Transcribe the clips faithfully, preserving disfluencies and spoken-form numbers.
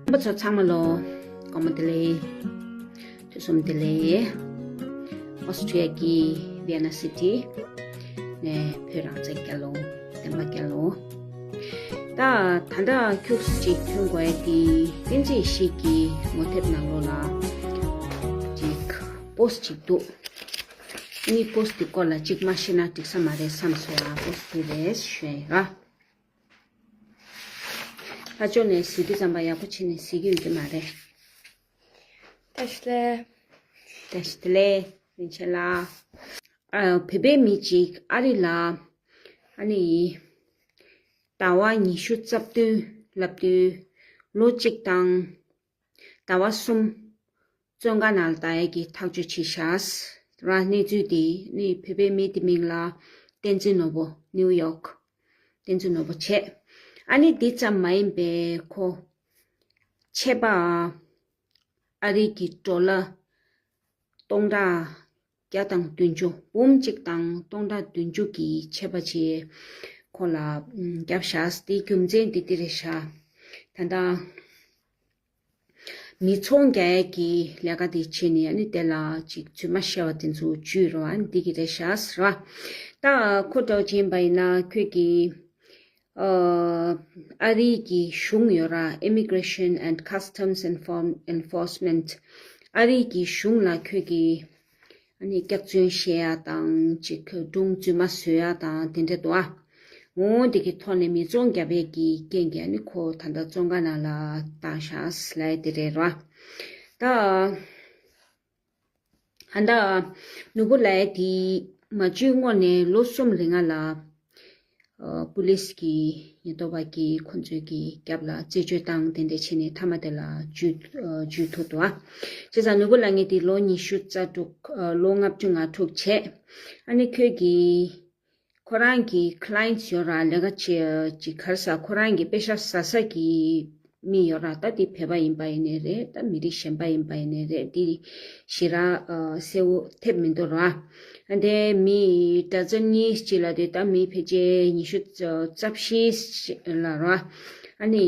རྣམ་པ་ཚོ་ཚང་མ་ལོ། དགོང་མོ་བདེ་ལེགས། དུས་གསུམ་བདེ་ལེགས། ཨོ་སི་ཊི་ཡ་གི་ཝི་ཡེ་ན་སི་ཊི་ནས་བོད་རང་བཙན་རྒྱལ་ལོ། བསྟན་པ་རྒྱལ་ལོ། ད་ད་ལྟ་ཁྱུག་ཅིག་ཐོན་དགོས་ཡ་དེ་བསྟན་འཛིན་ཡེ་ཤེས་ཀྱི་ངོ་དེབ་ནང་ལོགས་ལ་ཅིག་པོ་སི་ཊི་ཅིག་འདུག་ཨ་ནི་པོ་སི་ཊི་དེ་སྐོར་ལ་ཅིག་མ་བཤད་ན་འགྲིག་ས་མ་རེད་བསམ་སོང་ཡ། པོ་སི་ཊི་དེ་རེད་ཞུ་ཡ་ཡིན་ར། ལྷ་ལྕོག་ནས་གཟིགས་དུས་ཙམ་པ་ཡག་པོ་བྱས་ནས་གཟིགས་ཀྱི་ཡོད་ཀྱི་མ་རེད། བཀྲ་ཤིས་བདེ་ལེགས། བཀྲ་ཤིས་བདེ་ལེགས་རིན་ཆེན་ལགས། ཨ། བོད་པའི་མི་གཅིག་ཨ་རི་ལ་ཨ་ནི་ཟླ་བ་ཉི་ཤུ་རྩ་བདུན་ལབ་དུས་ལོ་གཅིག་དང་ཟླ་བ་གསུམ་བཙོན་ཁང་ནང་ལ་བསྡད་ཡས་ཀྱི་ཐག་གཅོད་བྱས་ཤག་ར། གནས་ཚུལ་དེ་ནི་བོད་པའི་མི་དེ་མིང་ལ་བསྟན་འཛིན་ནོར་བུ། ནིའུ་ཡོག་བསྟན་འཛིན་ནོར་བུ་བྱས། ཨ་ནི་འདི་ཙམ་མ་ཡིན་པའི་ཁོ་ཆད་པ་ཨ་རི་གི་ཌོ་ལར་སྟོང་ཕྲག་བརྒྱ་དང་བདུན་ཅུ། འབུམ་གཅིག་དང་སྟོང་ཕྲག་བདུན་ཅུ་གི་ཆད་པ་བྱས་ཁོ་ལ་ཨམ་བརྒྱབ་ཤག་དེའི་རྒྱུ་མཚན་འདི་འདི་རེད་ཤག་ད་ལྟ་མི་ཚོང་རྒྱག་ཡས་ཀྱི་ལས་ཀ་དེ་བྱས་ནས་ཨ་ནི་དེ་ལ་ཅིག་རྫུན་མ་བཤད་པ་དེ་ཚོ་བརྒྱུད་རོ། ཨ་ནི་འདི་གི་རེད་ཤག་ཟེར་བ། ད་ཁོ་འདྲ་བོ་ཅིག་ཡིན་པ་ཡིན་ན་ཁོས་ཀྱི་ཨ་ཨ་རིའི་གི་གཞུང་ཡོད་ར། Immigration and Customs Enfor- Enforcement. ཨ་རིའི་གི་གཞུང་ལ་ཁོས་ཀྱི་ཨ་ནི་སྐྱག་རྫུན་བཤད་ཡ་དང་ཅིག་སྒྲུང་རྫུན་མ་བཟོ་ཡ་དང་དེ་འདྲ་འདུག་ཨ། འོ་དེ་གི་ཐོག་ནས་མི་ཚོང་རྒྱབ་པའི་གི་རྐྱེན་གྱིས་ཨ་ནི་ཁོ་ད་ལྟ་བཙོན་ཁང་ནང་ལ་བཏང་ཤག་ཟེར་ལབ་ཡ་དེ་རེད་ར། ད་ད་ལྟ་ནོར་བུ་ལགས་དེ་མ་འཇུས་སྔོན་ནས་ལོ་གསུམ་རིང་ང་ལ་ཨ་པུ་ལིས་ཀྱི་ཉེན་རྟོག་པ་གིས་ཁོ་ཚོའི་གི་རྒྱབ་ལ་རྩད་གཅོད་བཏང་དེ་འདྲ་བྱས་ནས་མཐའ་མ་དེ་ལ་འཇུས་ཨ་འཇུས་ཐུབ་འདུག་ཨ། བྱས་ཙང་ནོར་བུ་ལགས་ངས་དེ་ལོ་ཉི་ཤུ་རྩ་དྲུག་ཨ་ལོ་ལྔ་བཅུ་ང་དྲུག་བྱས། ཨ་ནི་ཁོས་གི་ཁོ་རང་གི་ཁ་ལ་ཡེན་ཊི་ཡོད་ར། ལས་ཀ་བྱེད་ཅིག་ག་རེ་ཟ། ཁོ་རང་གི་པེ་ཤག་ཟ་ས་གི་མི་ཡོད་ར། ད་དེ་བོད་པ་ཡིན་པ་ཡིན་ནའི་རེད། ད་མི་རིགས་གཞན་པ་ཡིན་པ་ཡིན་ནའི་རེད། དེ་ཞེ་དྲག་ཨ་གསལ་བོ་ཐེབས་མི་འདུག་ར། ཨ་དེ་མི་ཌ་ཛན་གཉིས་ཅིག་ལ་དེ་ད་མི་ཕལ་ཆེར་ཉི་ཤུ་རྩ་བཞི་ལ་ར། ཨ་ནི་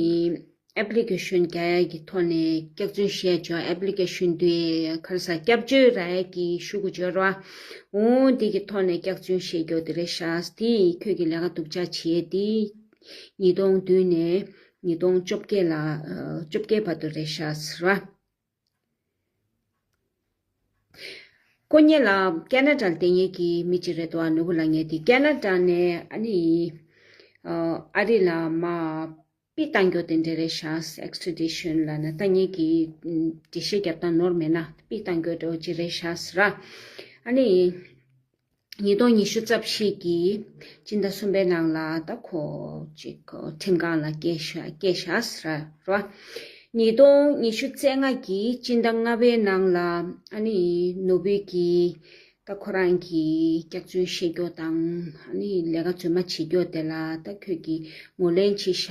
ཨེབ་ལི་ཀེ་ཤོན་རྒྱག་ཡ་གི་ཐོག་ནས་སྐྱག་རྫུན་བཤད་ཅོག་ཨེབ་ལི་ཀེ་ཤོན་དེ་ག་རེ་ཟ། སྐྱབས་བཅོལ་རག་ཡ་གི་ཤོག་གུ་འབྱོར་བ། འོ་དེ་གི་ཐོག་ནས་སྐྱག་རྫུན་བཤད་རྒྱུ་དེ་རེད་ཤག་དེ་ཁོས་གི་ལས་ཀ་སྡུག་ཅག་བྱས་དེ་ཉིས་སྟོང་བདུན་ནས་ཉིས་སྟོང་བཅོ་བརྒྱད་ལ་ཨ་བཅོ་བརྒྱད་བར་དུ་རེད་ཤག་ཟེར་བ། ཁོ་གཉིས་ལ་ཁེ་ན་ཌ་ལ་བསྡད་མཁན་གྱི་མི་གཅིག་རེད་འདུག་ཨ། ནོར་བུ་ལགས་ངས་དེ་ཁེ་ན་ཌ་ནས་ཨ་ནི་ཨ་ཨ་རི་ལ་མར་ཕུད་བཏང་རྒྱུ་དེ་འདྲ་རེད་ཤག་ཨེག་སི་ཊི་རེ་ཤན་ལབ་ན། ད་ངེད་ཀྱིས་འགྲེལ་བཤད་རྒྱབ་སྟངས་ནོར་མེད་ན་ཕུད་བཏང་རྒྱུ་འདྲ་བོ་ཅིག་རེད་ཤག་ཟེར་ར། ཨ་ནི་ཉིས་སྟོང་ཉི་ཤུ་རྩ་བཞི་གི་སྤྱི་ཟླ་གསུམ་པའི་ནང་ལ་ད་ཁོ་ཅིག་ཁྲིམས་ཁང་ལ་སྐྱེལ་ཤག་སྐྱེལ་ཤག་ཟེར་ར། ཉིས་སྟོང་ཉི་ཤུ་རྩ་ལྔ་གི་སྤྱི་ཟླ་ལྔ་པའི་ནང་ལ་ཨ་ནི་ནོར་བུ་གི་ད་ཁོ་རང་གིས་སྐྱག་རྫུན་བཤད་རྒྱུ་དང་ཨ་ནི་ལས་ཀ་རྫུན་མ་བྱེད་རྒྱུ་དེ་ལ་ད་ཁོས་ཀྱིས་ངོས་ལེན་བྱས་ཤག་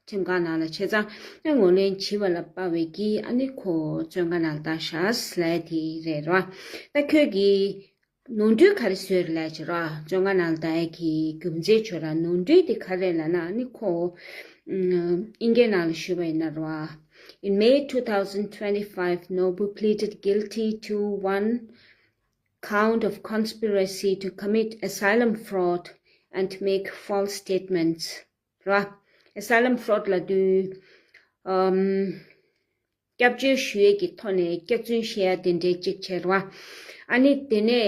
ཁྲིམས་ཁང་ནང་ལ། བྱས་ཙང་ཨ་ངོས་ལེན་བྱས་པ་ལ་དཔག་པའི་གི་ཨ་ནི་ཁོ་བཙོན་ཁང་ནང་ལ་བཏང་ཤག་ལབ་ཡ་དེ་རེད་ར། ད་ཁོས་ཀྱིས་ནོར་འཁྲུལ་ག་རེ་བཟོས་རེད་ལབ་བྱས་ར། བཙོན་ཁང་ནང་ལ་བཏང་ཡ་གི་རྒྱུ་མཚན་བྱས་ར། ནོར་འཁྲུལ་དེ་ག་རེ་ལབ་ན་ཨ་ནི་ཁོ་ཨིན་སྐད་ནང་ལ་ཞུས་པ་ཡིན་ན་ར། In May two thousand twenty-five, Nobu pleaded guilty to one count of conspiracy to commit asylum fraud and make false statements. ར། Asylum fraud ལབ་དུས་ཨམ། སྐྱབས་བཅོལ་ཞུ་ཡས་ཀྱི་ཐོག་ནས་སྐྱག་རྫུན་བཤད་ཡ་དེ་འདྲའི་གཅིག་བྱས་ར། ཨ་ནི་དེ་ནས་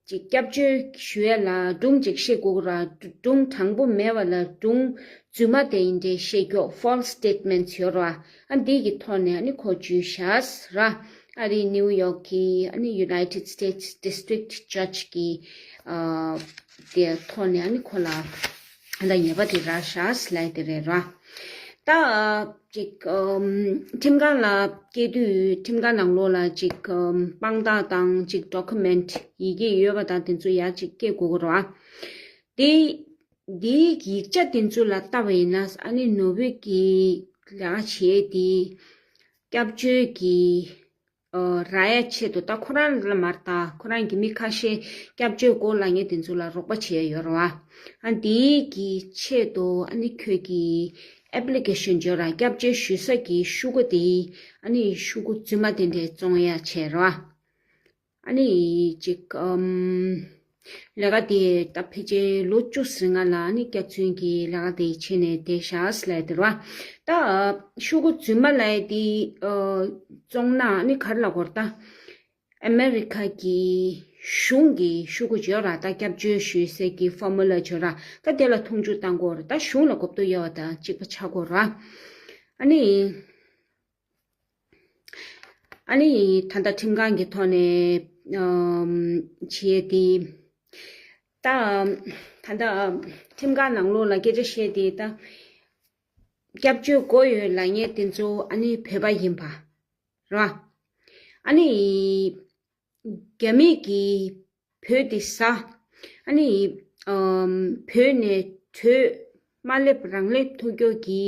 ཅིག་སྐྱབས་བཅོལ་ཞུ་ཡ་ལ་སྒྲུང་ཅིག་བཤད་དགོས་ར། སྒྲུང་དྲང་པོ་མེད་པ་ལ་སྒྲུང་རྫུན་མ་དེ་འདྲའི་བཤད་རྒྱུ་false statements ཡོད་ར། ཨ་འདི་གི་ཐོག་ནས་ཨ་ནི་ཁོ་འཇུས་ཤག་ར། ཨ་རི་ནིའུ་ཡོག་གི་ཨ་ནི་United States District Judge གི་ཨ་དེ་ཐོག་ནས་ཨ་ནི་ཁོ་ལ་ཨ་ད་ཉེས་པ་དེ་རག་ཤག་ལབ་དེ་རེད་ར། ད་ཅིག་ཨམ་ཁྲིམས་ཁང་ལ་སྐྱེལ་དུས་ཁྲིམས་ཁང་ནང་ལོགས་ལ་ཅིག་ཨམ་དཔང་རྟགས་དང་ཅིག་ཌོ་ཀུ་མེན་ཊི་ཡི་གེ་ཡོད་པ་དང་དེ་ཚོ་ཡར་ཅིག་སྐྱེལ་དགོས་ཀྱི་རེད་བ། དེ་དེའི་ཡིག་ཆ་དེ་ཚོ་ལ་ལྟ་བ་ཡིན་ན་ཨ་ནི་ནོར་བུ་གི་ལས་ཀ་བྱེད་དེ་སྐྱབས་བཅོལ་གྱི་ཨ་རག་ཡ་ཆེད་དུ། ད་ཁོ་རང་ལ་མ་རེད། ད་ཁོ་རང་གི་མི་ཁ་ཤས་སྐྱབས་བཅོལ་དགོས་ལབ་མཁན་དེ་ཚོ་ལ་རོགས་པ་བྱེད་ཡ་ཡོད་རེད་བ། ཨ་འདིའི་གི་ཆེད་དུ་ཨ་ནི་ཁོས་ཀྱི་ ཨེབ་ལི་ཀེ་ཤན་བརྗོད་ར་སྐྱབས་བཅོལ་ཞུ་ས་གི་ཤོག་གུ་དེ་ཨ་ནི་ཤོག་གུ་རྫུན་མ་དེ་འདྲས་བཙོང་ཡ་བྱས་ར། ཨ་ནི་ཅིག་ཨམ། ལས་ཀ་དེ་ད་ཕལ་ཆེར་ལོ་བཅུ་ཟིན་ང་ལ་ཨ་ནི་སྐྱག་རྫུན་གྱི་ལས་ཀ་དེ་བྱས་ནས་བསྡད་ཤག་ལབ་དེ་ར། ད་ཤོག་གུ་རྫུན་མ་ལབ་དེ་ཨ་བཙོང་ན་ཨ་ནི་ག་རེ་ལབ་དགོས་རེད་ད། ཨ་མེ་རི་ཁ་གི་གཞུང་གི་ཤོག་གུ་བརྗོད་ར་ད་སྐྱབས་བཅོལ་ཞུ་སའི་གི་ཕོར་མུ་ལ་བརྗོད་ར་ད་དེ་ལ་མཐོང་ཆུང་བཏང་དགོས་རེད། ད་གཞུང་ལ་གོ་བསྡུར་ཡོད་པ་དང་གཅིག་པ་ཆགས་དགོས་ར། ཨ་ནི། ཨ་ནི་ད་ལྟ་ཁྲིམས་ཁང་གི་ཐོག་ནས་ཨམ་བྱས་ཏེ། ད་ད་ལྟ་ཁྲིམས་ཁང་ནང་ལོགས་ལ་སྐད་ཆ་བཤད་དེ་ད་སྐྱབས་བཅོལ་དགོས་ཡོད་ལབ་མཁན་དེ་ཚོ་ཨ་ནི་བོད་པ་ཡིན་པ་རེད་བ། ཨ་ནི་རྒྱ་མི་གིས་བོད་དེ་ཟ། ཨ་ནི་ཨམ་བོད་ནས་བྲོས་མ་སླེབས་རང་སླེབས་ཐུབ་རྒྱུ་གི་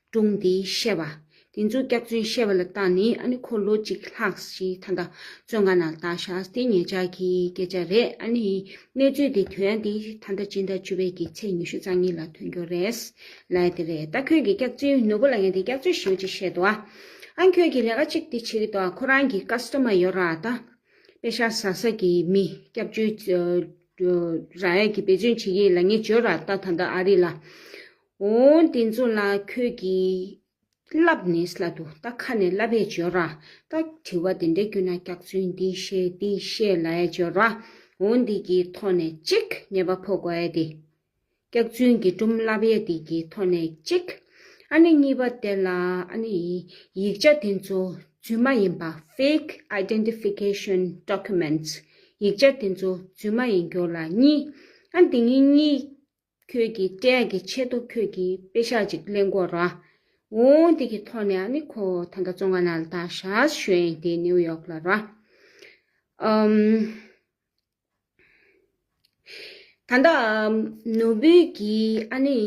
སྒྲུང་དེ་བཤད་པ། དེ་ཚོ་སྐྱག་རྫུན་བཤད་པ་ལ་བརྟགས་ནས་ཨ་ནི་ཁོ་ལོ་གཅིག་ལྷག་ཞིག་ད་ལྟ་བཙོན་ཁང་ནང་ལ་བཏང་ཤག་དེ་ཉེ་ཆར་གྱི་སྐད་ཆ་རེད། ཨ་ནི་གནས་ཚུལ་དེ་ཐོན་ཡ་དེ་ད་ལྟ་སྤྱི་ཟླ་བཅུ་པའི་གི་ཚེས་ཉི་ཤུ་རྩ་གཉིས་ལ་ཐོན་རྒྱུ་རེད་ལབ་ཡ་དེ་རེད། ད་ཁོས་གི་སྐྱག་རྫུན་ནོར་བུ་ལབ་མཁན་དེ་སྐྱག་རྫུན་ཞེ་པོ་ཅིག་བཤད་འདུག་ཨ་ཁོས་གི་ལས་ཀ་གཅིག་དེ་བྱེད་ཀྱི་འདུག་ཨ་ཁོ་རང་གི་ཀ་སི་ཊ་མར་ཡོད་ར་ད། པེ་ཤག་ཟ་ས་གི་མི་སྐྱབས་བཅོལ་ཨ་རག་ཡས་ཀྱི་འབད་བརྩོན་བྱེད་ཀྱི་ལབ་མཁན་བརྗོད་ར་ད་ད་ལྟ་ཨ་རི་ལ། འོ་དེ་ཚོ་ལ་ཁོས་ཀྱིས་ལབ་ནས་ལབ་འདུག་ད་ཁ་ནས་ལབ་ཡས་བརྗོད་ར། ད་དྲི་བ་དེ་འདྲས་བསྐྱོན་ན་སྐྱག་རྫུན་འདི་བཤད་འདི་བཤད་ལབ་ཡས་བརྗོད་ར། འོ་འདི་གི་ཐོག་ནས་གཅིག་ཉེས་པ་ཕོག་དགོས་ཡས་དེ། སྐྱག་རྫུན་གྱི་སྒྲུང་ལབ་ཡས་དེ་གི་ཐོག་ནས་གཅིག་ཨ་ནི་གཉིས་པ་དེ་ལ་ཨ་ནི་ཡིག་ཆ་དེ་ཚོ་རྫུན་མ་ཡིན་པ། Fake Identification Documents། ཡིག་ཆ་དེ་ཚོ་རྫུན་མ་ཡིན་རྒྱུ་ལ་གཉིས། ཨ་འདི་གཉིས་གཉིས་ཁྱོད་ཀྱིས་སྤྲད་ཡས་ཀྱི་ཆེད་དུ་ཁྱོད་ཀྱིས་པེ་ཤག་ཅིག་ལེན་དགོས་ར། འོ་འདི་གི་ཐོག་ནས་ཨ་ནི་ཁོ་ད་ལྟ་བཙོན་ཁང་ནང་ལ་བཏང་ཤག་ཞུ་ཡས་དེ་ནིའུ་ཡོག་ལ་ར། ཨམ། ད་ལྟ་ནོར་བུའི་གི་ཨ་ནི་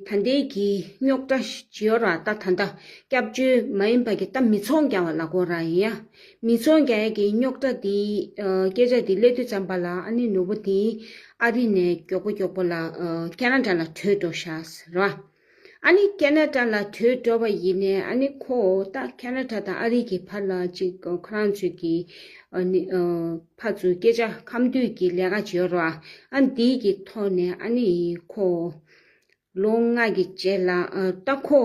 ད་ལྟའི་གི་རྙོག་དྲ་ཞིག་ཡོད་ར། ད་ད་ལྟ་སྐྱབས་བཅོལ་མ་ཡིན་པ་གི་ད་མི་ཚང་རྒྱ་བ་ལ་གོ་ར་ཡིན་ཡ། མི་ཚང་རྒྱ་ཡ་གི་རྙོག་དྲ་དེ་ཨ་སྐད་ཆ་དེ་སླེབས་དུས་ཙམ་པ་ལ་ཨ་ནི་ནོར་བུ་དེ་ཨ་རི་ནས་མགྱོགས་པོ་མགྱོགས་པོ་ལ་ཨ་ཁེ་ན་ཌ་ལ་བྲོས་འགྲོ་ཤག་ར། ཨ་ནི་ཁེ་ན་ཌ་ལ་བྲོས་འགྲོ་བ་ཡིན་ནའི་ཨ་ནི་ཁོ་ད་ཁེ་ན་ཌ་དང་ཨ་རི་གི་བར་ལ་ཅིག་ཁོ་རང་ཚོའི་གི་ཨ་ནི་ཨ་ཕར་ཚུར་སྐད་ཆ་ཁ་མདུད་ཀྱི་ལས་ཀ་བྱེད་རོགས། ཨ་འདིའི་གི་ཐོག་ནས་ཨ་ནི་ཁོ་ལོ་ལྔ་གི་རྗེས་ལ་ཨ་ད་ཁོ་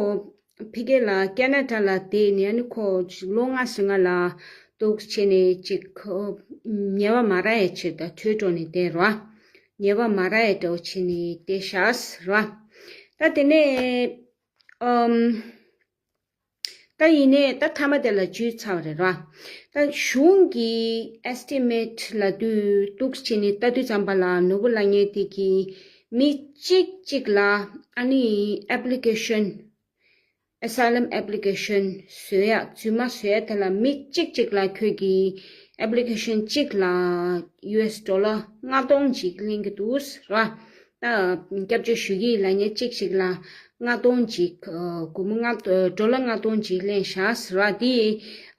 ཕ་གི་ལ་ཁེ་ན་ཌ་ལ་བསྡད་ནས་ཨ་ནི་ཁོ་ལོ་ལྔ་ཟིན་ང་ལ་འདུག་བྱས་ནས་ཅིག་ཁོ་ཉེས་པ་མ་རག་ཡའི་ཕྱིར་ད་བྲོས་འགྲོ་ནས་བསྡད་རོགས། ཉེས་པ་མ་རག་ཡའི་འདྲ་བོ་བྱས་ནས་བསྡད་ཤག་རོགས། ད་དེ་ནས། ཨམ། ད་ཡིན་ནའི་ད་མཐའ་མ་དེ་ལ་འཇུས་ཚར་བ་རེད་ར། ད་གཞུང་གི་ཨེ་སི་ཊི་མེ་ཊི་ལབ་དུས་འདུག་བྱས་ནས་ལྟ་དུས་ཙམ་པ་ལ་ནོར་བུ་ལབ་མཁན་དེ་གིས་མི་གཅིག་གཅིག་ལ་ཨ་ནི་ཨེབ་ལི་ཀེ་ཤན། ཨེ་སའི་ལམ་ཨེབ་ལི་ཀེ་ཤན་བཟོ་ཡ་རྫུན་མ་བཟོ་ཡ་དེ་ལ་མི་གཅིག་གཅིག་ལ་ཁྱོད་ཀྱིས་ཨེབ་ལི་ཀེ་ཤན་གཅིག་ལ་ཡུ་ཨེས་ཌོ་ལར་ལྔ་སྟོང་ཅིག་ལེན་གྱི་འདུག་ར། ད་སྐྱབས་བཅོལ་ཞུ་གི་ཡིན་ལབ་མཁན་གཅིག་ཞིག་ལ་ལྔ་སྟོང་ཅིག་ཨ་སྒོར་མོ་ལྔ་ཌོ་ལར་ལྔ་སྟོང་ཅིག་ལེན་ཤག་ཟེར་བ་དེ་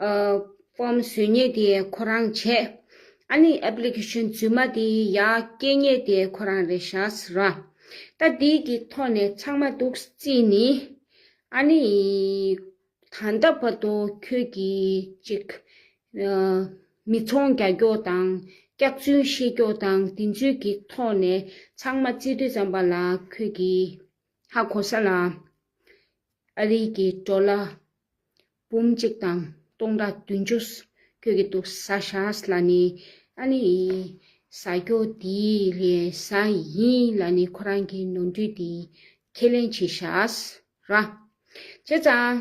ཨ་ཕོམ་བཟོ་མཁན་དེ་ཁོ་རང་བྱས། ཨ་ནི་ཨེབ་ལི་ཀེ་ཤན་རྫུན་མ་དེ་ཡར་སྐྱེལ་མཁན་དེ་ཁོ་རང་རེད་ཤག་ཟེར་བ། ད་དེ་གི་ཐོག་ནས་ཚང་མ་འདུག་རྩིས་ནི་ཨ་ནི། ད་ལྟ་བར་དུ་ཁྱོད་ཀྱིས་ཅིག་ཨ་མི་ཚང་རྒྱག་རྒྱུ་དང་སྐྱག་རྫུན་བཤད་རྒྱུ་དང་དེ་ཚོའི་གི་ཐོག་ནས་ཚང་མ་རྩིས་དུས་ཙམ་པ་ལ་ཁྱོད་ཀྱིས་ཧ་གོ་ས་ལ་ཨ་རིའི་གི་ཌོ་ལར་འབུམ་གཅིག་དང་སྟོང་ཕྲག་བདུན་ཅུ་ཁྱོད་ཀྱིས་འདུག་ཟ་ཤག་ལབ་ནི་ཨ་ནི་ཟ་རྒྱུ་དེ་ལས་ཟ་ཡིན་ལབ་ནི་ཁོ་རང་གི་ནོར་འཁྲུལ་དེ་ཁས་ལེན་བྱས་ཤག་ར། བྱས་ཙང་།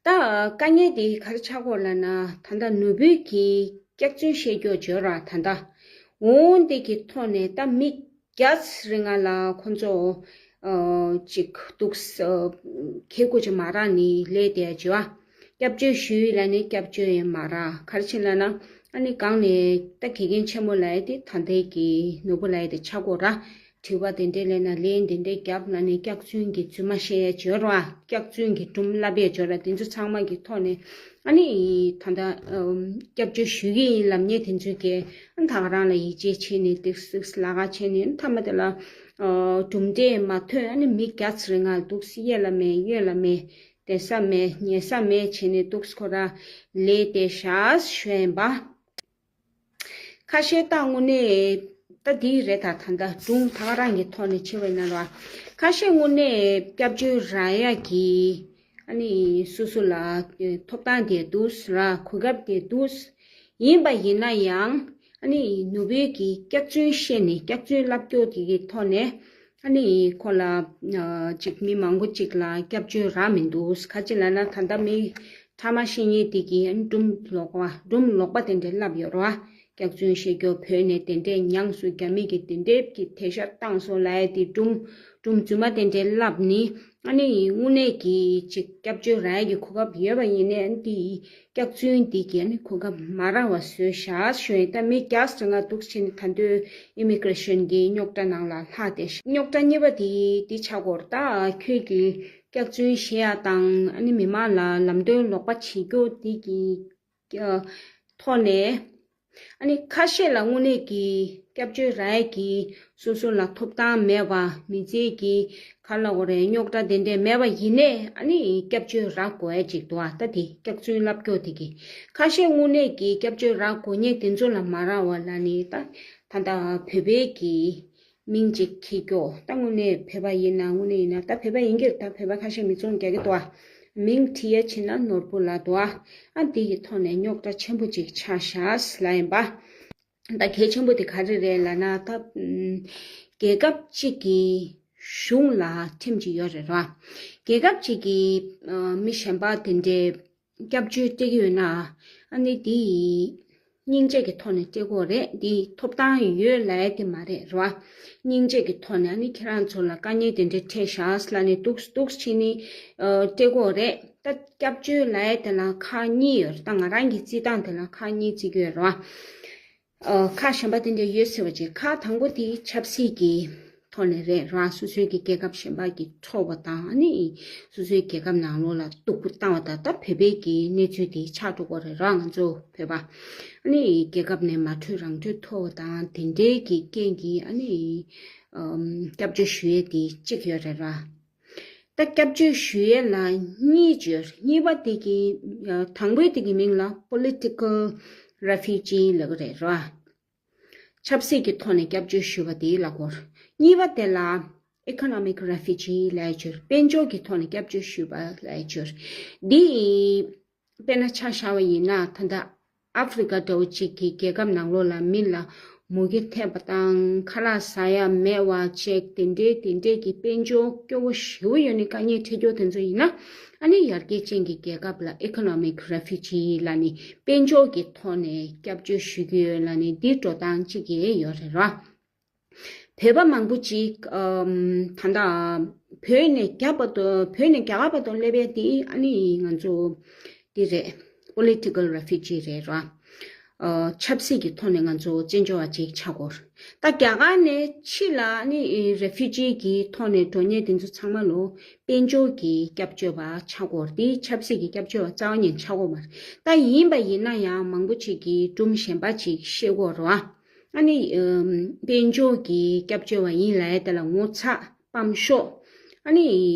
ད་དཀའ་ངལ་དེ་ག་རེ་ཆགས་ཀྱི་ཡོད་ལབ་ན་ད་ལྟ་ནོར་བུའི་གི་སྐྱག་རྫུན་བཤད་རྒྱུ་བརྗོད་ར་ད་ལྟ། འོ་འདི་གི་ཐོག་ནས་ད་མི་བརྒྱ་རིང་ང་ལ་ཁོ་ཚོ་ཨ་ཅིག་འདུག་ཨ་ཁེ་ཁུ་ཅིག་མ་རག་ནི་ལས་དེ་བརྗོད་ཨ། སྐྱབས་བཅོལ་ཞུས་ལབ་ནི་སྐྱབས་བཅོལ་ཡང་མ་རག་ག་རེ་བྱས་ལབ་ན་ཨ་ནི་གང་ནས་ད་དགེ་རྒན་ཆེན་མོ་ལབ་ཡ་དེ་ད་ལྟའི་གི་ནོར་བུ་ལབ་ཡ་དེ་ཆགས་ཀྱི་ཡོད་ར། དྲི་བ་དེ་འདྲས་ལས་ན་ལན་དེ་འདྲས་རྒྱབ་ལབ་ནས་སྐྱག་རྫུན་གྱི་རྫུན་མ་བཤད་ཡས་བྱོས་ར། སྐྱག་རྫུན་གྱི་སྒྲུང་ལབ་ཡས་བྱོས་ར། དེ་ཚོ་ཚང་མ་གི་ཐོག་ནས་ཨ་ནི་ད་ལྟ་སྐྱབས་བཅོལ་ཞུ་གི་ཡིན་ལབ་མཁན་དེ་ཚོས་ཀྱི་ཨ་ད་ག་རང་ལ་ཡིད་ཆེས་བྱས་ནས་ཏིག་སིག་ལ་ཁ་བྱས་ནས་མཐའ་མ་དེ་ལ་ གྲུབ་འབྲས་མ་ཐོན། ཨ་ནི་མི་བརྒྱ་ཙམ་རིང་ང་འདུག་སེ་གཡས་ལ་མེད་གཡོན་ལ་མེད། བསྡད་ས་མེད་ཉལ་ས་མེད་བྱས་ནས་འདུག་སེ་ཁོ་རང་ལས་དེ་བཞག་ཞུ་ཡིན་པ། ཁ་ཤས་ད་དངོས་གནས་ད་འདི་རེད། ད་ད་ལྟ་སྒྲུང་ད་ག་རང་གི་ཐོག་ནས་ཕྱེ་བ་ཡིན་ན་ར། ཁ་ཤས་དངོས་གནས་སྐྱབས་བཅོལ་རག་ཡ་གི་ཨ་ནི་སོ་སོ་ལ་ཐོབ་ཐང་དེ་འདུག་ར། གོ་སྐབས་དེ་འདུག་ཡིན་པ་ཡིན་ན་ཡང་ཨ་ནི་ནུ་བོའི་གི་སྐྱག་རྫུན་བཤད་ནས་སྐྱག་རྫུན་ལབ་སྐྱོ་དེ་གི་ཐོག་ནས་ཨ་ནི་ཁོ་ལ་ཅིག་མི་མང་པོ་ཅིག་ལ་སྐྱབས་བཅོལ་རག་མི་འདུག་ག་ཅི་ལབ་ན་ད་ལྟ་མི་ཕྲ་མ་བཤད་མཁན་དེ་གིས་ཨ་ནི་སྒྲུང་ལོག་པ་སྒྲུང་ལོག་པ་དེ་འདྲ་ལབ་ཡོད་རེད་བ། སྐྱག་རྫུན་བཤད་རྒྱུ་བོད་ནས་དེ་འདྲས་མྱངས་སོང་། རྒྱ་མི་གིས་དེ་འདྲས་ཀྱི་དེ་ཤ་བཏང་སོང་ལབ་ཡ་དེ་སྒྲུང་སྒྲུང་རྫུན་མ་དེ་འདྲས་ལབ་ནི་ཨ་ནི་དངོས་གནས་ཀྱི་ཅིག་སྐྱབས་བཅོལ་རག་ཡ་གི་གོ་སྐབས་ཡོད་པ་ཡིན་ནའི་ཨ་ནི་དེ་སྐྱག་རྫུན་དེ་གིས་ཨ་ནི་གོ་སྐབས་མ་རག་པ་བཟོས་བཞག་ཞུ་ཡིན། ད་མི་བརྒྱ་ཙམ་ང་འདུག་བྱས་ནས་ད་དུང་ཨི་མི་གྷི་རེ་ཤན་གྱི་རྙོག་དྲ་ནང་ལ་ལྷག་བསྡད་ཤག་རྙོག་དྲ་གཉིས་པ་དེ་དེ་ཆགས་ཀྱི་ཡོད་རེད། ད་ཁྱོད་ཀྱིས་སྐྱག་རྫུན་བཤད་ཡ་དང་ཨ་ནི་མི་མང་ལ་ལམ་སྟོན་ལོག་པ་བྱེད་རྒྱུ་དེ་གི་ཐོག་ནས་ཨ་ནི་ཁ་ཤས་ལ་དངོས་གནས་ཀྱི་སྐྱབས་བཅོལ་རག་ཡ་གི་སོ་སོ་ལ་ཐོབ་ཐང་མེད་པ། མི་ཚེ་གི་ག་ལབ་དགོས་རེད། རྙོག་དྲ་དེ་འདྲས་མེད་པ་ཡིན་ནའི་ཨ་ནི་སྐྱབས་བཅོལ་རག་དགོས་ཡ་ཅིག་འདུག་ཨ། ད་དེ་སྐྱག་རྫུན་ལབ་སྐྱོ་དེ་གི་ཁ་ཤས་དངོས་གནས་ཀྱི་སྐྱབས་བཅོལ་རག་དགོས་མཁན་དེ་ཚོ་ལ་མ་རག་པ་ལབ་ནི་ད་ད་ལྟ་བོད་པའི་གི་མིང་ཅིག་འཁྱེར་རྒྱུ། ད་དངོས་གནས་བོད་པ་ཡིན་ན་དངོས་གནས་ཡིན་ན་ད་བོད་པ་ཡིན་གྱི་རེད། ད་བོད་པ་ཁ་ཤས་མི་ཚང་རྒྱག་གི་འདུག་ཨ། མིང་བྲིས་ཡ་ཕྱིན་ན་ནོར་བུ་ལབ་འདུག་ཨ། ཨ་འདི་གི་ཐོག་ནས་རྙོག་དྲ་ཆེན་པོ་ཅིག་ཆགས་ཤག་ལབ་ཡིན་པ། ད་གལ་ཆེན་པོ་དེ་ག་རེ་རེད་ལབ་ན་ད་ཨམ་རྒྱལ་ཁབ་ཅིག་གི་གཞུང་ལ་ཁྲིམས་ཅིག་ཡོད་རེད་ར། རྒྱལ་ཁབ་ཅིག་གི་ཨ་མི་གཞན་པ་དེ་འདྲའི་སྐྱབས་བཅོལ་སྤྲད་ཀྱི་ཡོད་ན་ཨ་ནི་དེ་སྙིང་རྗེ་གི་ཐོག་ནས་སྤྲད་དགོས་རེད། དེ་ཐོབ་ཐང་ཡོད་ལབ་ཡ་དེ་མ་རེད་ར། སྙིང་རྗེ་གི་ཐོག་ནས་ཨ་ནི་ཁྱེད་རང་ཚོ་ལ་དཀའ་ངལ་དེ་འདྲ་འཕྲད་ཤག་ལབ་ནས་འདུག་འདུག་བྱས་ནས་ཨ་སྤྲད་དགོས་རེད། ད་སྐྱབས་བཅོལ་ལབ་ཡ་དེ་ལ་ཁག་གཉིས་ཡོད་རེད། ད་ང་རང་གི་རྩིས་སྟངས་དེ་ལ་ཁག་གཉིས་བརྩི་གི་ཡོད་རེད་བ། ཨ་ཁག་གཞན་པ་དེ་འདྲ་ཡོད་ཟེར་བ་ཅིག་ཁག་དང་པོ་དེ་ཆབ་སྲིད་ཀྱི་ཐོག་ནས་རེད་ར། སོ་སོའི་གི་རྒྱལ་ཁབ་གཞན་པ་གི་འཕྲོག་པ་དང་ཨ་ནི་སོ་སོའི་རྒྱལ་ཁབ་ནང་ལོགས་ལ་སྡུག་པོ་བཏང་བ་དང་། ད་བོད་པའི་གི་གནས་ཚུལ་དེ་ཆགས་འགྲོ་གི་རེད་ར། ང་ཚོ་བོད་པ་ཨ་ནི་རྒྱལ་ཁབ་ནས་མ་འཕྲོད་རང་འཕྲོད་ཐོབ་པ་དང་དེ་འདྲའི་གི་རྐྱེན་གྱིས་ཨ་ནི་ཨམ་སྐྱབས་བཅོལ་ཞུ་ཡས་དེ་གཅིག་ཡོད་རེད་ར། ད་སྐྱབས་བཅོལ་ཞུ་ཡས་ལ་གཉིས་ཡོད། གཉིས་པ་དེ་གི་ཨ་དང་པོའི་དེ་གི་མིང་ལ་political refugee ལབ་ཀྱི་རེད་ར། ཆབ་སྲིད་ཀྱི་ཐོག་ནས་སྐྱབས་བཅོལ་ཞུས་པ་དེ་ལ་གོ། གཉིས་པ་དེ་ལ་economic refugee ལབ་ཡ་ཅིག་ཡོད། དཔལ་འབྱོར་གྱི་ཐོག་ནས་སྐྱབས་བཅོལ་ཞུས་པ་ལབ་ཡ་ཅིག་ཡོད། འདི་དཔེར་ན་ཆ་བཞག་པ་ཡིན་ན་ད་ལྟ་ཨ་ཧྥེ་རི་ཀ་འདྲ་བོ་ཅིག་གི་རྒྱལ་ཁབ་ནང་ལོགས་ལ་མི་ལ་མུ་གེ་ཐེབས་པ་དང་ཁ་ལག་ཟ་ཡ་མེད་པ་ཅིག་དེ་འདྲའི་དེ་འདྲའི་གི་དཔལ་འབྱོར་སྐྱོ་བོ་ཞེ་པོ་ཡོད་ནི་དཀའ་ངལ་འཕྲད་རྒྱུ་དེ་ཚོ་ཡིན་ན་ཨ་ནི་ཡར་རྒྱས་ཅན་གྱི་རྒྱལ་ཁབ་ལ་economic refugee ལབ་ནི་དཔལ་འབྱོར་གྱི་ཐོག་ནས་སྐྱབས་བཅོལ་ཞུ་རྒྱུ་ཡོད་ལབ་ནི་འདི་འགྲོ་སྟངས་གཅིག་ཡང་ཡོད་རེད་ར། བོད་པ་མང་པོ་ཅིག་ཨམ་ད་ལྟ་བོད་ནས་རྒྱ་བར་དུ་བོད་ནས་རྒྱ་གར་བར་དུ་སླེབས་ཡས་དེ་ཨ་ནི་ང་ཚོ་འདི་རེད། political refugee རེད་ར། ཨ་ཆབ་སྲིད་ཀྱི་ཐོག་ནས་ང་ཚོ་བཙན་བྱོལ་བ་ཅིག་ཆགས་ཀྱི་ཡོད་རེད། ད་རྒྱ་གར་ནས་ཕྱི་ལ་ཨ་ནི་refugee གི་ཐོག་ནས་འགྲོ་མཁན་དེ་ཚོ་ཚང་མ་ལོ་དཔལ་འབྱོར་གྱི་སྐྱབས་བཅོལ་བ་ཆགས་ཀྱི་ཡོད་རེད། དེ་ཆབ་སྲིད་ཀྱི་སྐྱབས་བཅོལ་བ་རྩ་བ་ནས་ཆགས་ཀྱི་ཡོད་མ་རེད། ད་ཡིན་པ་ཡིན་ན་ཡང་མང་པོ་ཅིག་གིས་སྒྲུང་གཞན་པ་ཅིག་བཤད་ཀྱི་ཡོད་རེད་བ། ཨ་ནི་ཨམ་དཔལ་འབྱོར་གྱི་སྐྱབས་བཅོལ་བ་ཡིན་ལབ་ཡ་དེ་ལ་ངོ་ཚ་སྤམ་ཤོག་ཨ་ནི་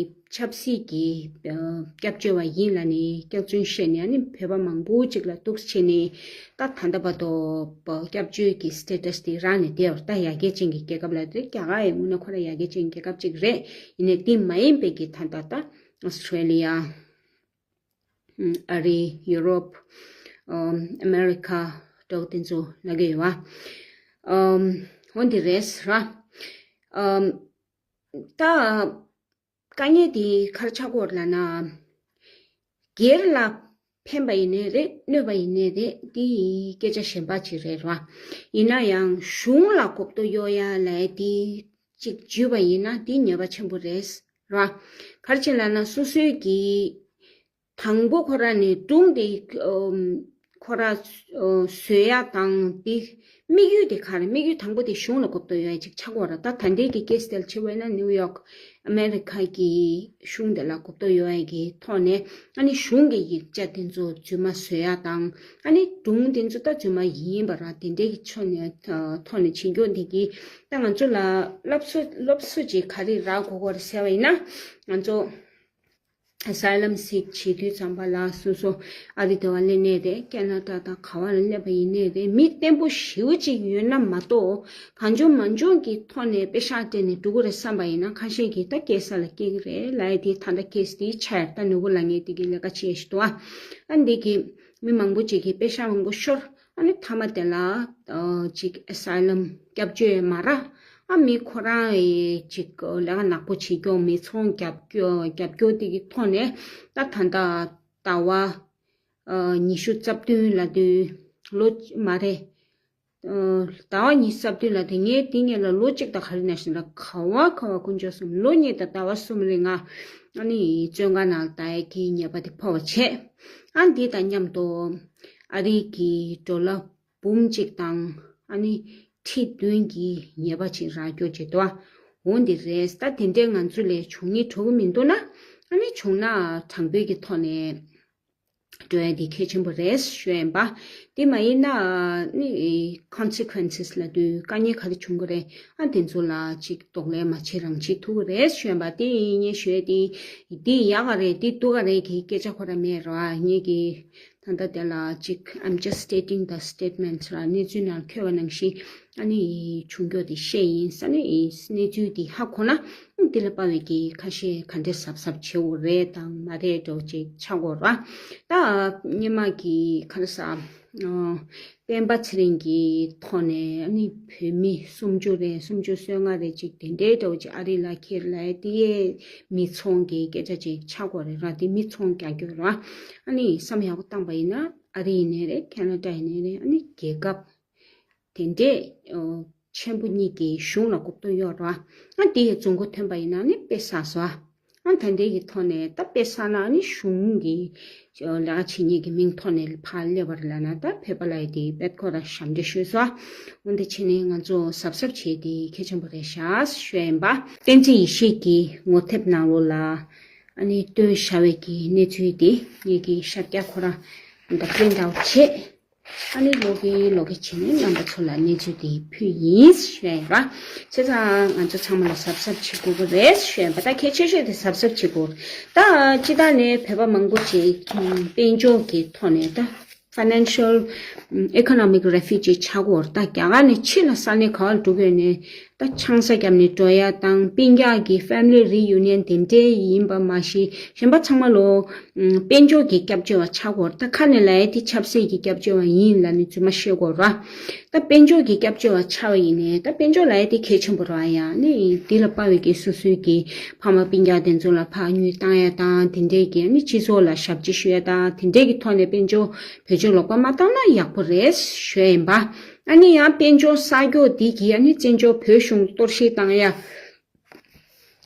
ཆབ་སྲིད་ཀྱི་ཨ་སྐྱབས་བཅོལ་བ་ཡིན་ལབ་ནས་སྐྱག་རྫུན་བཤད་ནས་ཨ་ནི་བོད་པ་མང་པོ་ཅིག་ལ་སྡུག་བྱས་ནས་ད་ད་ལྟ་བར་དུ་སྐྱབས་བཅོལ་གྱི་status དེ་རག་ནས་བསྡད་ཡོད་རེད། ད་ཡར་རྒྱས་ཅན་གྱི་རྒྱལ་ཁབ་ལ་དེ་རྒྱ་གར་ཡང་དངོས་གནས་ཁོ་རང་ཡར་རྒྱས་ཅན་གྱི་རྒྱལ་ཁབ་ཅིག་རེད། ཡིན་ནའི་དེ་མ་ཡིན་པའི་གི་ད་ལྟ་ད་ཨོ་སི་ཁྲེ་ལི་ཡ། ཨ་རི། ཡུ་རོབ། ཨམ་ཨ་མེ་རི་ཁ་འདྲ་བོ་དེ་ཚོ་ལབ་ཀྱི་ཡོད་བ། ཨམ་འོ་འདི་རེད་ཟེར་བ། ཨམ་ད་དཀའ་ངལ་དེ་ག་རེ་ཆགས་ཀྱི་ཡོད་རེད་ལབ་ན། སྒེར་ལ་ཕན་པ་ཡིན་ནའི་རེད། གནོད་པ་ཡིན་ནའི་རེད། དེ་སྐད་ཆ་གཞན་པ་ཅིག་རེད་བ། ཡིན་ན་ཡང་གཞུང་ལ་གོ་རྟོགས་གཡོག་ཡ་ལབ་ཡ་དེ་ཅིག་འཇུས་པ་ཡིན་ན་དེ་ཉེས་པ་ཆེན་པོ་རེད་བ། ག་རེ་བྱས་ལབ་ན་སོ་སོའི་གི་དང་པོ་ཁོ་རང་ནས་སྒྲུང་དེ་ཨམ་ ཁོ་ར་བཟོ་ཡ་དང་དེ་དམིགས་ཡུལ་དེ་ག་རེ། དམིགས་ཡུལ་དང་པོ་དེ་གཞུང་ལ་གོ་བརྡ་ཡོད་ཡ་ཅིག་ཆགས་ཀྱི་ཡོད་རེད། ད་ད་ལྟའི་གི་ཀེ་སི་དེ་ལ་ཆ་བཞག་ན་ནིའུ་ཡོག་ཨ་མེ་རི་ཁ་གི་གཞུང་དེ་ལ་གོ་བརྡ་ཡོད་ཡ་གི་ཐོག་ནས། ཨ་ནི་གཞུང་གི་ཡིག་ཆ་དེ་ཚོ་རྫུན་མ་བཟོ་ཡ་དང་། ཨ་ནི་སྒྲུང་དེ་ཚོ་ད་རྫུན་མ་ཡིན་པ་ར། དེ་འདྲའི་གི་ཕྱོགས་ནས་ཐོག་ནས་བྱེད་རྒྱུ་འདི་གིས་ད་ང་ཚོ་ལ་སློབ་གསོ་སློབ་གསོ་ཅིག་ག་རེ་རག་དགོས་ཀྱི་རེད་ཟེར་བ་ཡིན་ན། ང་ཚོ་ཨེ་སའི་ལམ་སིག་བྱེད་དུས་ཙམ་པ་ལ་སོ་སོ་ཨ་རི་དེ་བ་སླེབས་ནའི་རེད། ཁེ་ན་ཌ་དང་ག་བ་ལ་སླེབས་པ་ཡིན་ནའི་རེད། མི་བརྟན་པོ་ཞེ་པོ་ཅིག་ཡོད་ན་མ་གཏོགས། གང་བྱུང་མང་བྱུང་གི་ཐོག་ནས་པེ་ཤག་སྤྲད་ནས་འགྲོ་གི་རེད་བསམ་པ་ཡིན་ན། ཁ་ཤས་ཀྱིས་ད་སྐྱེལ་ས་ལ་སྐྱེལ་གི་རེད་ལབ་ཡ་དེ་ད་ལྟ་ཁེ་སི་དེ་ཆགས་ཡ། ད་ནོར་བུ་ལབ་མཁན་དེ་གིས་ལས་ཀ་བྱེད་ཡ་ཞིག་འདུག་ཨ། ཨ་འདི་གིས་མི་མང་པོ་ཅིག་གིས་པེ་ཤག་མང་པོ་ཤོར། ཨ་ནི་མཐའ་མ་དེ་ལ་ཨ་ཅིག་ཨེ་སའི་ལམ་སྐྱབས་བཅོལ་མ་རག། ཨ་མི་ཁོ་རང་ཨེ་ཅིག་ལས་ཀ་ནག་པོ་བྱེད་རྒྱུ། མི་ཚང་རྒྱབ་སྐྱོར་རྒྱབ་སྐྱོར་དེ་གི་ཐོག་ནས། ད་ད་ལྟ་ཟླ་བ་ཨ་ཉི་ཤུ་རྩ་བདུན་ལབ་དུས་ལོ་མ་རེད། ཨ་ཟླ་བ་ཉི་ཤུ་རྩ་བདུན་ལབ་དུས་ངས་དེ་སྔོན་ལ་ལོ་གཅིག་དང་ག་རེ་ནང་བཞིན་ལ་ག་བ་ག་བ་དཀོན་མཆོག་གསུམ། ལོ་གཉིས་དང་ཟླ་བ་གསུམ་རིང་ང་ཨ་ནི་བཙོན་ཁང་ནང་ལ་ད་ཡ་གི་ཉེས་པ་དེ་ཕོག་པ་བྱས། ཨ་འདི་དང་མཉམ་དུ་ཨ་རི་གི་ཌོ་ལར་འབུམ་གཅིག་དང་ཨ་ནི་ཁྲི་བདུན་གྱི་ཉེས་པ་ཅིག་རག་རྒྱུ་ཅིག་འདུག་ཨ། འོ་འདི་རེད། ད་དེ་འདྲའི་ང་ཚོ་ལས་བྱུང་ནི་འགྲོ་གི་མི་འདུག་ན། ཨ་ནི་བྱུང་ན་དྲང་པོའི་གི་ཐོག་ནས་འགྲོ་ཡ་འདི་གལ་ཆེན་པོ་རེད་ཞུ་ཡ་ཡིན་པ། དེ་མ་ཡིན་ན་ནི་ཁོན་སི་ཀུན་སི་ལབ་དུས་དཀའ་ངལ་ག་རེ་བྱུང་གི་རེད། ཨ་དེ་ཚོ་ལ་ཅིག་གདོང་ལེན་མ་བྱེད་རང་བྱེད་ཐུབ་ཀྱི་རེད་ཞུ་ཡ་ཡིན་པ། དེ་ཡིན་ངས་ཞུ་ཡ་དེ། འདི་ཡག་ག་རེད། འདི་སྡུག་ག་རེད་གི་སྐད་ཆ་ཁོ་ར་མེད་ར། ངས་གི་ད་ལྟ་དེ་ལ་ཅིག I'm just stating the statement ལ་གནས་ཚུལ་ནང་འཁོད་པ་ནང་བཞིན་ཨ་ནི་བྱུང་རྒྱུ་དེ་བཤད་ཡིན་ས་ནི། གནས་ཚུལ་དེ་ཧ་གོ་ན་དེ་ལ་དཔག་པའི་གི་ཁ་ཤས་ག་འདྲས་གཟབ་གཟབ་བྱེད་དགོས་རེད་དང་མ་རེད་འདྲ་བོ་ཅིག་ཆགས་དགོས་ར། ད་སྔོན་མ་གི་ག་རེ་ཟ། ཨ་སྤེན་པ་ཚེ་རིང་གི་ཐོག་ནས་ཨ་ནི་བོད་མི་སུམ་ཅུ་རེད། སུམ་ཅུ་སོ་ལྔ་རེད་ཅིག་དེ་འདྲའི་འདྲ་བོ་ཅིག་ཨ་རི་ལ་ཁྱེར་ལབ་ཡ་དེ་ཡས་མི་ཚང་གི་སྐད་ཆ་ཅིག་ཆགས་དགོས་རེད་ར། དེ་མི་ཚང་རྒྱག་རྒྱུ་ར། ཨ་ནི་བསམ་ཡག་པོ་བཏང་པ་ཡིན་ན་ཨ་རི་ཡིན་ནའི་རེད། ཁེ་ན་ཌ་ཡིན་ནའི་རེད། ཨ་ནི་རྒྱལ་ཁབ་དེ་འདྲས་ཨོ་ཆེན་པོ་གཉིས་ཀྱི་གཞུང་ལ་གོ་བརྡ་ཡོད་ར། ཨ་དེ་ཡི་རྫོང་མགོ་ཐོན་པ་ཡིན་ན་ནི་དཔེ་བསགས་སོ། ཨ་ད་འདི་གི་ཐོག་ནས་ད་དཔེ་བསགས་ན་ནི་གཞུང་གི་ལས་ཀ་བྱེད་མཁན་གྱི་མིང་ཐོག་ནས་ཕར་སླེབས་པ་རེད་ལབ་ན། ད་བོད་པ་ལབ་ཡ་དེ་དཔེ་ཁོ་ར་ཞབས་འདྲེན་ཞུས་སོ། འོ་འདི་བྱས་ནས་ང་ཚོ་གཟབ་གཟབ་བྱེད་དེ་གལ་ཆེན་པོ་རེད་ཤག་ཞུ་ཡ་ཡིན་པ། བསྟན་འཛིན་ཡེ་ཤེས་ཀྱི་ངོ་དེབ་ནང་ལོགས་ལ་ཨ་ནི་བཏོན་བཞག་པའི་གི་གནས་ཚུལ་དེ་ངེད་ཀྱི་ཤར་རྒྱག་ཁོ་ར་ད་པི་རིན་ཊི་ཨའུཊ་བྱས། ཨ་ནི་ལོག་གི་ལོག་གི་བྱས་ནས་རྣམ་པ་ཚོ་ལ་གནས་ཚུལ་དེ་ཕུལ་ཡིན་ཞུ་ཡ་ཡིན་པ། བྱས་ཙང་ང་ཚོ་ཚང་མ་ལ་གཟབ་གཟབ་བྱེད་དགོས་ཀྱི་རེད་ཞུ་ཡ་ཡིན་པ། ད་གལ་ཆེ་ཤོས་དེ་གཟབ་གཟབ་བྱེད་དགོས། ད་སྤྱིར་བཏང་ནས་བོད་པ་མང་པོ་ཅིག་དཔལ་འབྱོར་གྱི་ཐོག་ནས་ད་ཕའི་ནན་ཤལ་ཨི་ཀོ་ནོ་མིག་རེ་ཕུ་ཇི་ཆགས་ཀྱི་ཡོད་རེད། ད་རྒྱ་གར་ནས་ཕྱི་ལ་ས་གནས་ག་བར་འགྲོ་དགོས་ནས། ད་ཆང་ས་བརྒྱབ་ནས་འགྲོ་ཡ་དང་། སྤུན་ཀྱག་གི་ཕེ་མི་ལི་རི་ཡུ་ནི་ཡན་དེ་འདྲའི་ཡིན་པ་མ་གཞི་གཞན་པ་ཚང་མ་ལོ་དཔལ་འབྱོར་གྱི་སྐྱབས་བཅོལ་བ་ཆགས་ཀྱི་ཡོད་རེད། ད་ཁ་ནས་ལབ་ཡ་དེ་ཆབ་སྲིད་ཀྱི་སྐྱབས་བཅོལ་བ་ཡིན་ལབ་ནས་རྫུན་མ་བཤད་ཀྱི་ཡོད་རེད། ད་དཔལ་འབྱོར་གྱི་སྐྱབས་བཅོལ་བ་ཆགས་པ་ཡིན་ནའི་ད་དཔལ་འབྱོར་ལབ་ཡ་དེ་གལ་ཆེན་པོ་རེད་ཡ། ནི་འདི་ལ་དཔག་པའི་གི་སོ་སོའི་གི་ཕ་མ་སྤུན་ཀྱག་དེ་ཚོ་ལ་ཕར་དངུལ་བཏང་ཡ་དང་། དེ་འདྲའི་གི་ནི་སྤྱི་ཚོགས་ལ་ཞབས་ཕྱི་ཞུ་ཡ་དང་། དེ་འདྲའི་གི་ཐོག་ནས་དཔལ་འབྱོར་བེད་སྤྱོད་ལོག་པ་མ་བཏང་ན་ཡག་པོ་རེད་ཞུ་ཡ་ཡིན་པ། ཨ་ནི་ཡང་དཔལ་འབྱོར་གསར་རྒྱག་འདི་གིས་ཨ་ནི་བཙན་བྱོལ་བོད་གཞུང་གཏོར་བཤིག་བཏང་ཡ།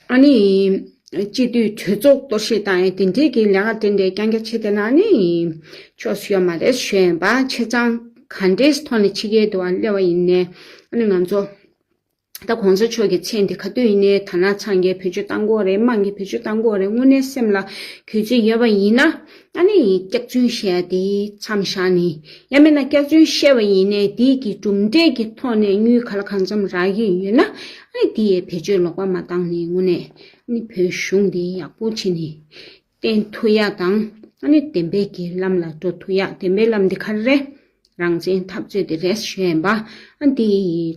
ཨ་ནི་སྤྱི་འཐུས་གྲོས་ཚོགས་གཏོར་བཤིག་བཏང་ཡ་དེ་འདྲའི་གི་ལས་ཀ་དེ་འདྲའི་རྐྱང་རྐྱང་བྱེད་བསྡད་ན་ནི་ཆོག་ས་ཡོད་མ་རེད་ཞུ་ཡ་ཡིན་པ། བྱས་ཙང་ག་འདྲའི་ཐོག་ནས་ཕྱི་རྒྱལ་དུ་བ་སླེབས་པ་ཡིན་ནའི་ཨ་ནི་ང་ཚོ་ད་གོང་ས་མཆོག་གི་མཚན་དེ་ག་དུས་ཡིན་ནའི་དར་ནག་ཚང་གིས་བེད་སྤྱོད་བཏང་གི་ཡོད་རེད། དམངས་ཀྱིས་བེད་སྤྱོད་བཏང་གི་ཡོད་རེད། དངོས་གནས་སེམས་ལ་གུས་བརྩི་ཡོད་པ་ཡིན་ན། ཨ་ནི་སྐྱག་རྫུན་བཤད་ཡ་དེ་མཚམས་བཞག་ནས། ཡང་མིན་ན་སྐྱག་རྫུན་བཤད་པ་ཡིན་ནའི་དེའི་གི་གྲུབ་འབྲས་ཀྱི་ཐོག་ནས་དངུལ་ག་ལ་གང་འཚམ་རག་གི་ཡོད་ན། ཨ་ནི་དེ་ཡི་བེད་སྤྱོད་ལོག་པ་མ་བཏང་ནས་དངོས་གནས་ཨ་ནི་བོད་གཞུང་དེ་ཡག་པོ་བྱས་ནས་བརྟན་ཐུབ་ཡ་དང་། ཨ་ནི་བདེན་པའི་གི་ལམ་ལ་འགྲོ་ཐུབ་ཡ། བདེན་པའི་ལམ་དེ་ག་རེ་རེད། རང་བཙན་འཐབ་རྩོད་དེ་རེད་ཞུ་ཡ་ཡིན་པ། ཨ་འདི་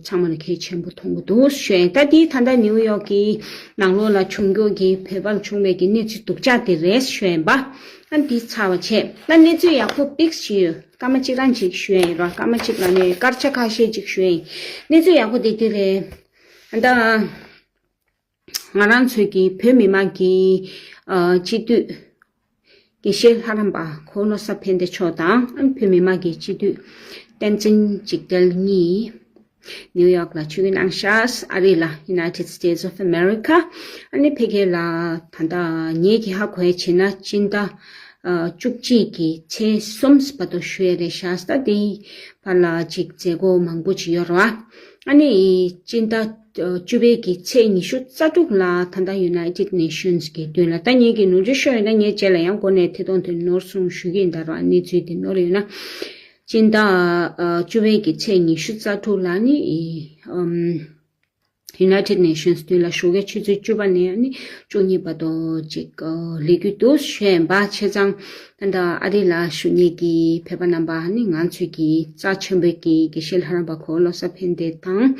ཚང་མ་ལ་གལ་ཆེན་པོ་མཐོང་གི་འདུག་ཞུ་ཡ་ཡིན། ད་འདི་ད་ལྟ་ནིའུ་ཡོག་གི་ནང་ལོགས་ལ་བྱུང་རྒྱུ་གི་བོད་པར་བྱུང་བའི་གི་གནས་ཚུལ་སྡུག་ཅག་དེ་རེད་ཞུ་ཡ་ཡིན་པ། ཨ་འདི་ཚར་བ་བྱས། ད་གནས་ཚུལ་ཡག་པོ་པིག་ཞིག་ཡོད། སྐར་མ་གཅིག་རང་ཅིག་ཞུ་ཡ་ཡིན་ར། སྐར་མ་གཅིག་ལ་ནས་སྐར་ཆ་ཁ་ཤས་ཅིག་ཞུ་ཡ་ཡིན། གནས་ཚུལ་ཡག་པོ་དེ་འདི་རེད། ཨ་ད། ང་རང་ཚོའི་གི་བོད་མི་མང་གི་ཨ་སྤྱི་འཐུས་དགེ་བཤེས་ལྷ་རམས་པ་གོང་ས་ལོ་གསར་ཕན་བདེ་མཆོག་དང་། ཨ་བོད་མི་མང་གི་སྤྱི་འཐུས་བསྟན་འཛིན་འཇིགས་བྲལ་གཉིས་ནིའུ་ཡོག་ལ་ཆིབས་བསྒྱུར་གནང་ཤག་ཨ་རི་ལ་United States of America། ཨ་ནི་ཕ་གི་ལ་ད་ལྟ་ངེད་ཀྱི་ཧ་གོ་ཡ་བྱས་ན་སྤྱི་ཟླ་ བཅུ་གཅིག་གི་ཚེས་གསུམ་བར་དུ་ཞུ་ཡ་རེད་ཤག་ད་དེའི་བར་ལ་ཅིག་མཛད་སྒོ་མང་པོ་ཅིག་ཡོད་རེད་བ། ཨ་ནི་སྤྱི་ཟླ་བཅུ་པའི་གི་ཚེས་ཉི་ཤུ་རྩ་དྲུག་ལ་ད་ལྟ་United Nations གི་མདུན་ལ། ད་ངེད་ཀྱི་ནོར་འཁྲུལ་ཤོར་ཡོད་ན་ངས་རྗེས་ལ་ཡང་འགོ་ནས་ཐད་གཏོང་དེ་ནོར་སོང་ཞུ་གི་ཡིན། ད་ར་གནས་ཚུལ་དེ་ནོར་ཡོད་ན། སྤྱི་ཟླ་བཅུ་པའི་གི་ཚེས་ཉི་ཤུ་རྩ་དྲུག་ལ་ནི་United Nations མདུན་ལ་ཞོགས་ཀའི་ཆུ་ཚོད་བཅུ་པ་ནས་ནི་བཅུ་གཉིས་བར་དུ་ཅིག་ལས་རྒྱུ་འདུག་ཞུས་པ། བྱས་ཙང་ད་ལྟ་ཨ་རི་ལ་བཞུགས་མཁན་གྱི་བོད་པ་རྣམ་པ་ནི་ང་ཚོས་ཀྱི་རྩ་ཆེན་པོའི་གི་དགེ་བཤེས་ལྷ་རམས་པ་ཁོ་བློ་བཟང་ཕན་བདེ་དང་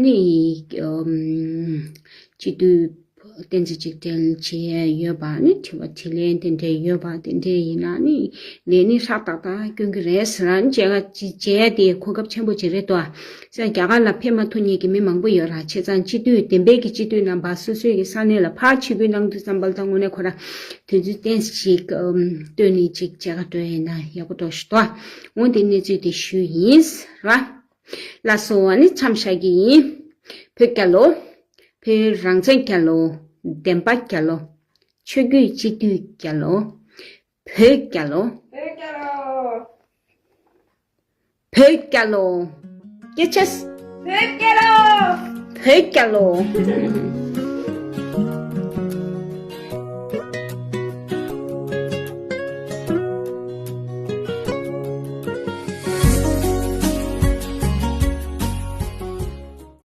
ནི་སྤྱི་འཐུས་བསྟན་འཛིན་འཇིགས་བྲལ་བྱས་ཡོད་པ་ནི་དྲི་བ་དྲིས་ལན་དེ་འདྲ་ཡོད་པ་དེ་འདྲ་ཡིན་ན་ནི་ལས་ནི་ཧྲག་ཏག་ཏག་སྐྱོན་གྱི་རེད་ཟེར་ནས་བྱས་ཀ་ཅིག་བྱས་ཏེ་གོ་སྐབས་ཆེན་པོ་ཅིག་རེད་དོ། ཟེར་རྒྱ་གར་ལ་ཕེབས་མ་ཐུབ་མཁན་གྱི་མི་མང་པོ་ཡོད་ར། བྱས་ཙང་སྤྱི་འཐུས་བདེན་པའི་གི་སྤྱི་འཐུས་རྣམ་པ་སོ་སོའི་གི་ས་གནས་ལ་ཕར་ཆིབས་བསྒྱུར་གནང་དུས་ཙམ་པ་ལ་ད་དངོས་གནས་ཁོ་ར་དུས་ཚོད་ཏན་ཞིག་བཏོན་ནས་ཅིག་བྱས་ཀ་འགྲོ་ཡིན་ན་ཡག་པོ་འགྲོ་ཞིག་དོ། འོ་དེ་གནས་ཚུལ་དེ་ཞུས་ཡིན་ར། ལགས་སོ། ཨ་ནི་མཚམས་བཞག་གི་ཡིན། བོད་རྒྱལ་ལོ། བོད་རང་བཙན་རྒྱལ་ལོ། བདེན་པ་རྒྱལ་ལོ། ཆོས་བརྒྱུད་སྤྱི་འཐུས་རྒྱལ་ལོ། བོད་རྒྱལ་ལོ། བོད་རྒྱལ་ལོ། བོད་རྒྱལ་ལོ། སྐད་ཆ། བོད་རྒྱལ་ལོ། བོད་རྒྱལ་ལོ།